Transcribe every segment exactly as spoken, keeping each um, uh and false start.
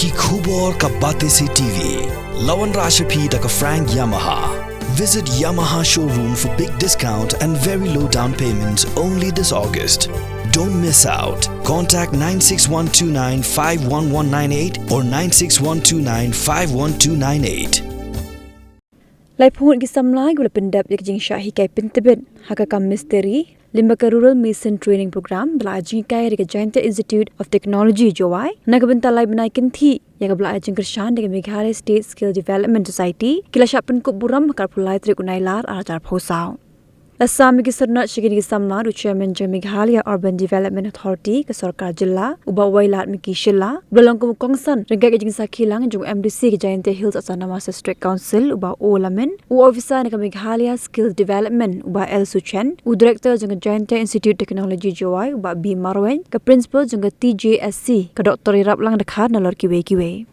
Ki khubor ka Batesi T V. La wanrah sha phi da ka Frank Yamaha. Visit Yamaha showroom for big discount and very low down payments only this August. Don't miss out. Contact nine six one two nine five one one nine eight or nine six one two nine five one two nine eight. Laiphew ngut ki samla kiba la pyndep ïa ka jingshah hikai pyntbit ha ka kam mistri lyngba ka Rural Mason Training Program ba la jinghikai da ka Jaintia Institute of Technology, Jowai, na ka bynta lai bnai kynthih ïa kaba la ai jingkyrshan da ka Meghalaya State Skill Development Society, ki la shah pynkup burom ha ka arphew lai tarik u Nailar arhajar arphew saw. La sam ïa ki syrnod sha kine ki samla da u Chairman jong Meghalaya Urban Development Authority ka sorkar jylla, u Bah Wailadmiki Shylla, ba la long kum u kongsan ryngkat ka jingsakhi lang jong u M D C ka Jaintia Hills Autonomous District Council, u Bah O Lamin, u officer na ka Meghalaya Skill Development, u Bah L Suchen, u director jong ka Jaintia Institute Technology, Jowai, u Bah B Marwein, ka principal jong ka T J S C, ka Doctor Ïaraplang Dkhar, nalor kiwei kiwei.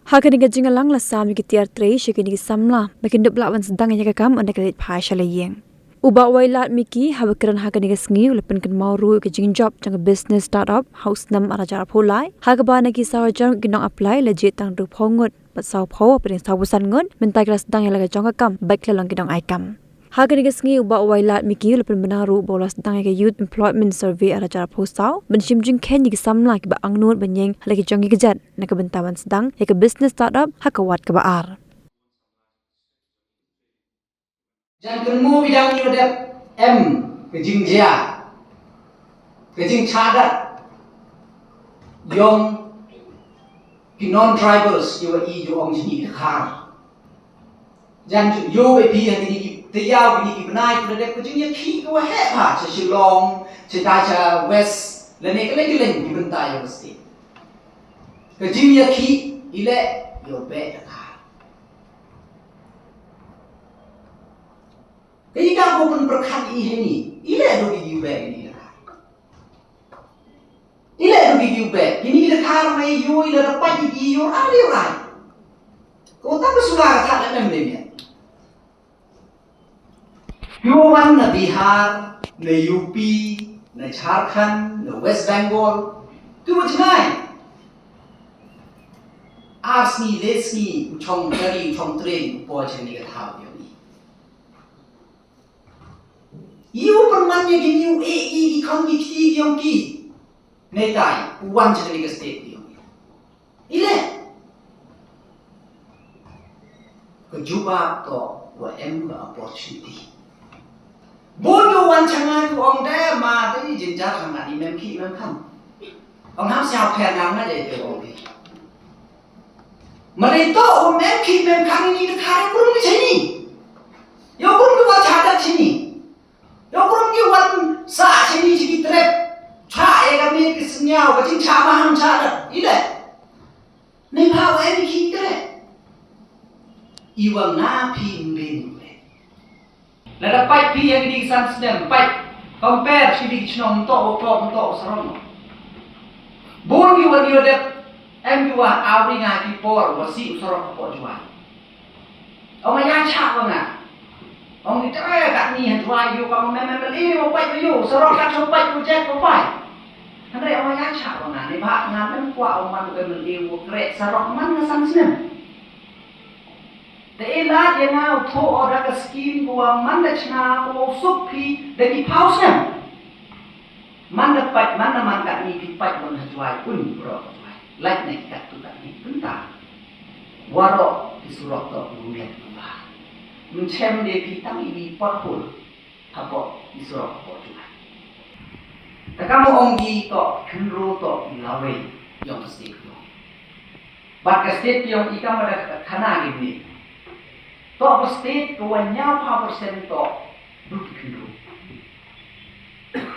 Ha kane ka jingïalang la sam ïa ki tiar trei sha kine ki samla ba kin dup lah ban sdang ïa ka kam ynda ki leit phai sha la ïing. U Bah Wailadmiki, haba kren ha kane ka sngi, u la pynkynmaw ruh ïa ka jingjop jong ka business startup ha u snem arhajar arphew lai, ha kaba na ki saw hajar ngut ki nong apply la jied tang hynriewphew ngut bad sawphew, hapdeng sawphew san ngut, mynta ki la sdang ïa la ka jong ka kam bad ki la long ki nong ai kam. Ha kane ka sngi u Bah Wailadmiki u la pynbna ruh ba u la sdang ïa ka Youth Employment Survey arhajar arphew saw ban shim jingkheiñ ïa ki samla kiba angnud ban ïeng ha la ki jong ki kjat na ka bynta ban sdang ïa ka business startup ha ka wad kaba ar. Jan kynmaw ba dang ïoh dep em ka jingjia, ka jingchadat ïong ki non-tribals, ïoh i ju ong jingïadkhar. Jan ju ïoh ba phi ha kine ki taïew, kine ki bnai, phi la dep ka jingïakhih ka waheh bha sha Shillong, sha tai sha West, lane kylleng kylleng ki bynta ïa ka state. Ka jingïakhih i leh ïoh beh dkhar. Ka i ka ko pynpyrkhat i heini, i leh ruh ki ïoh beh kine ki dkhar. I leh ruh ki ïoh beh kine ki dkhar, mai ïoh i leh da pait i ïoh ai ïoh ai. Ko ta ka sula ka thad leh mem leh miet. Ki wan na Bihar, na U P, na Jharkhand, na West Bengal. Ki wan jngai. Ar sngi, le sngi, u chong kari, u chong train, u poi jngai ka thaw ïa u. Ïa u pynman ïa kine u eh ïa ki khon ki kti ki ong ki. Neitai u wan sha kane ka state ki ong. I leh. Ka jubab to wa em ka opportunity. Bun u wan sha nga u ong de ma de jynjar sha nga, i mem khih mem khang. Ong ham sha pher nga nga de te ong ki. Ma de to u mem khih mem khang ini de khare purung ni chini. Yo purung ki wan sha dat chini. Yo purung ki wan sa chini chini trep. Cha e ka mi ki snya wa ching cha ma ham cha da. I leh. Ni pha wa em ki trep. I wa nga phi mbe ni le. Lada pait phi ha kine ki san snem, pait compare shi ki chnong, mto wa pok, mto wa sarong. Bun ki wan ïoh dep, em ki wa awri nga ki por wa si u sarong ka pok Jowai. Ong ïa cha wa nga. Ong ki tre kat ni ha Jowai ïoh ka mem mem li wa pait wa ïoh, sarong kat shu pait wa jet wa pait. Hynrei ong ïa cha wa nga, ni ba nga mem kwah ong man u M L A wa kreh sarong man nga san snem. Te i lad ïa nga u thoh o da ka skim ko wa man da chna ko wa u suk phi da ki phaw snem. Man da pait, man da man katni phi pait wan ha Jowai, un bro ha Jowai. Lait na ki katto katni pynta. Waroh ki surok to u nget u ba. Mchem de phi tang i bi pothole. Hapoh i surok hapoh Jowai. Te ka mo ong ki to khynro to i lawei yong ka state yong. Bad ka state yong i ka ma da khana ki ni. To ka state ko wa ñiaw phaw percent to du ki khynro.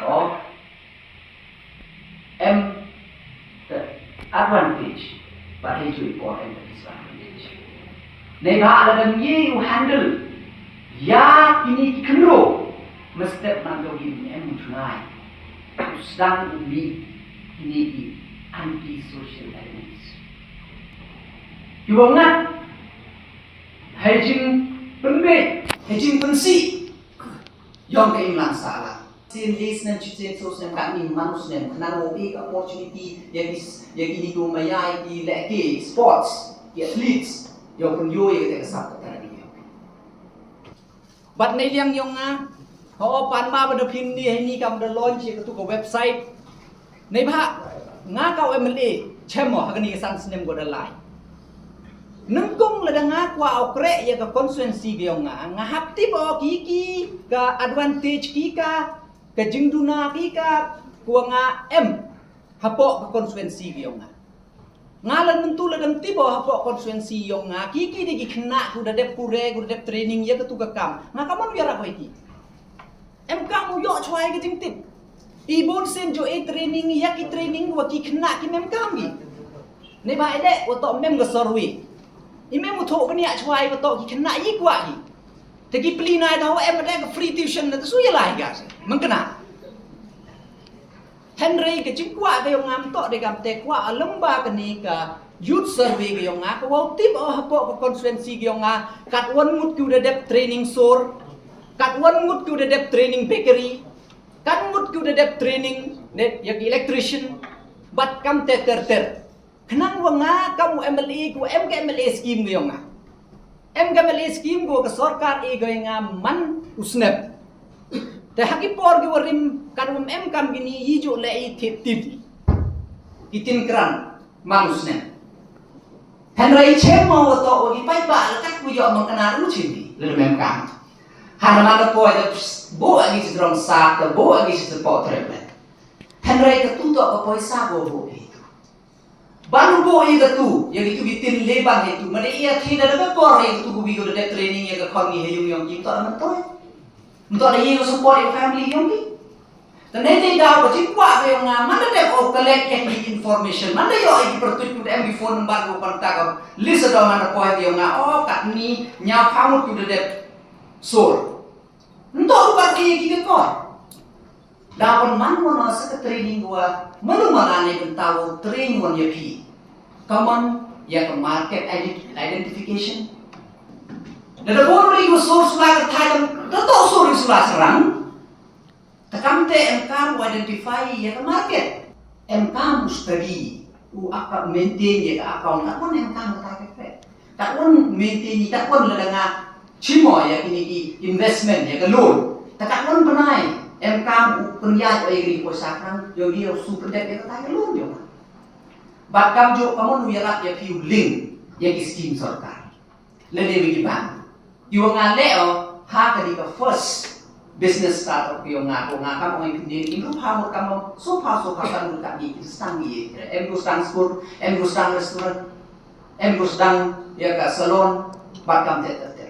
O. Em, the advantage, but hei jui por em the disadvantage. Nei ba la dang ye u handle ïa kini ki khynro, mestep man to ki em u tngai. U sdang u mi kini ki anti-social elements. Ki wa ngat hei jing pynbeit, hei jing pynsih. Yong ka imlang sahlang. Sien le snem, shisien saw snem, katni man u snem, khnang wow ai ka opportunity ïa ki, ïa kine kiwa maya ïa ki lehke sports, ki athletes, ïoh pynïoh ïa kata ka sap ka tara ki. Bad neiliang yong nga, ho pan ma ba da phin ni, hini kam da launch ïa katu ka website. Neibhah nga ka u M L A, chem mo ha kane ka san snem ko da lai. Nyngkong lada nga kwah u kreh ïa ka constituency ka yong nga, nga hap tip o ki ki ka advantage, ki ka, ka jingduna, ki ka, kwah nga em hapoh ka constituency ka yong nga. Nga la mynta la dang tip o hapoh constituency yong nga, ki ki de ki khynnah kiwa da dep pule, kiwa da dep training ïa katu ka kam. Nga kam mon ïarap ïa ki. Em kam u ïoh chwa ïa ka jingtip. I bun sien jooh i training, ïa ki training wa ki khynnah kim em kam ki. Neibhah i leh wa toh mem ka survey. I mem u thoh kane ïa chwa ïa wa toh ki khynnah i kwah ki. Te ki pli nai da wa em da ka free tuition na ta su ïa lai ka se. Mengkana. Hynrei ka jingkwah ka yong nga mynta de kam te kwah a lem ba kane ka youth survey ka yong nga, ka wow tip o hapoh ka constituency ka yong nga, katwon ngut kiwa da dep training sor, katwon ngut kiwa da dep training bakery, katwon ngut kiwa da dep training ne ïa ki electrician, bad kam te ter ter. Khnang wa nga kam u M L A, ko em ka M L A scheme ka yong nga. Em ka M L A scheme ko ka sorkar e ka yong nga man u snem. Te ha ki por kiwa rim, kan um em kam kini, i jooh leh i thip thip. Ki tin kran man u snem. Hynrei chem mo wa toh wa ki paidbah la kat ku ïoh Mengkana ruh chem ni, la mem kam. Hana man da poi da bo agi sidrong sa, da bo agi sidrong po trep. Hynrei katu toh ka poisa ko bo ki tu. Ban u bo ïa katu, ïa kitu ki tin le ban ïa tu. Mada ïa thina da ka por ïa katu ku bi ko da dep training ïa ka khon ngi ha yung yong ki, mynta da mynta. Mynta da ïa ko support ïa ka family yong ki. Te ne te daw ka jingkwah ka yong nga, man da dep o collect ïa ki information, man da ïoh ïa ki pyrtuit, ku da em ki phone number, ko contact, list da man da poi ka yong nga, o katni, ñiaw phaw ngut ku da dep sor. Nto u pat ki ki ka kor. Da pynman mo na sa ka training wa, manu mana ne bynta wow train wan ïa phi. Kaman ïa ka market ident-, identification. Da da bor ri ko sur sula ka thai kam, da to sur ri sula serang. Te kam te em kam u identify ïa ka market. Em kam u study, u account, maintain ïa ka account, katwon em kam ka target rate. Katwon maintain ïa, katwon lada nga chimo ïa kine ki investment, ïa ka loan. Te katwon bnai, em kam u pynïaid o ïa kine ki poisa khnang, ïoh ki ïoh su pyndep ïa kata ka loan ïoh. Bad kam jooh kamon u ïarap ïa phi u link, ïa ki scheme sorkar. Lane wi ki bank. Ki wa nga leh o, ha ka dei ka first business startup ki yong nga, ko nga kam ong ïa ki ne, ki ruh ha mut kam ong, so pha, so pha kan ruh ka ni, ki sdang ni, em ko sdang school, em ko sdang restaurant, em ko sdang ïa ka salon, bad kam te te te.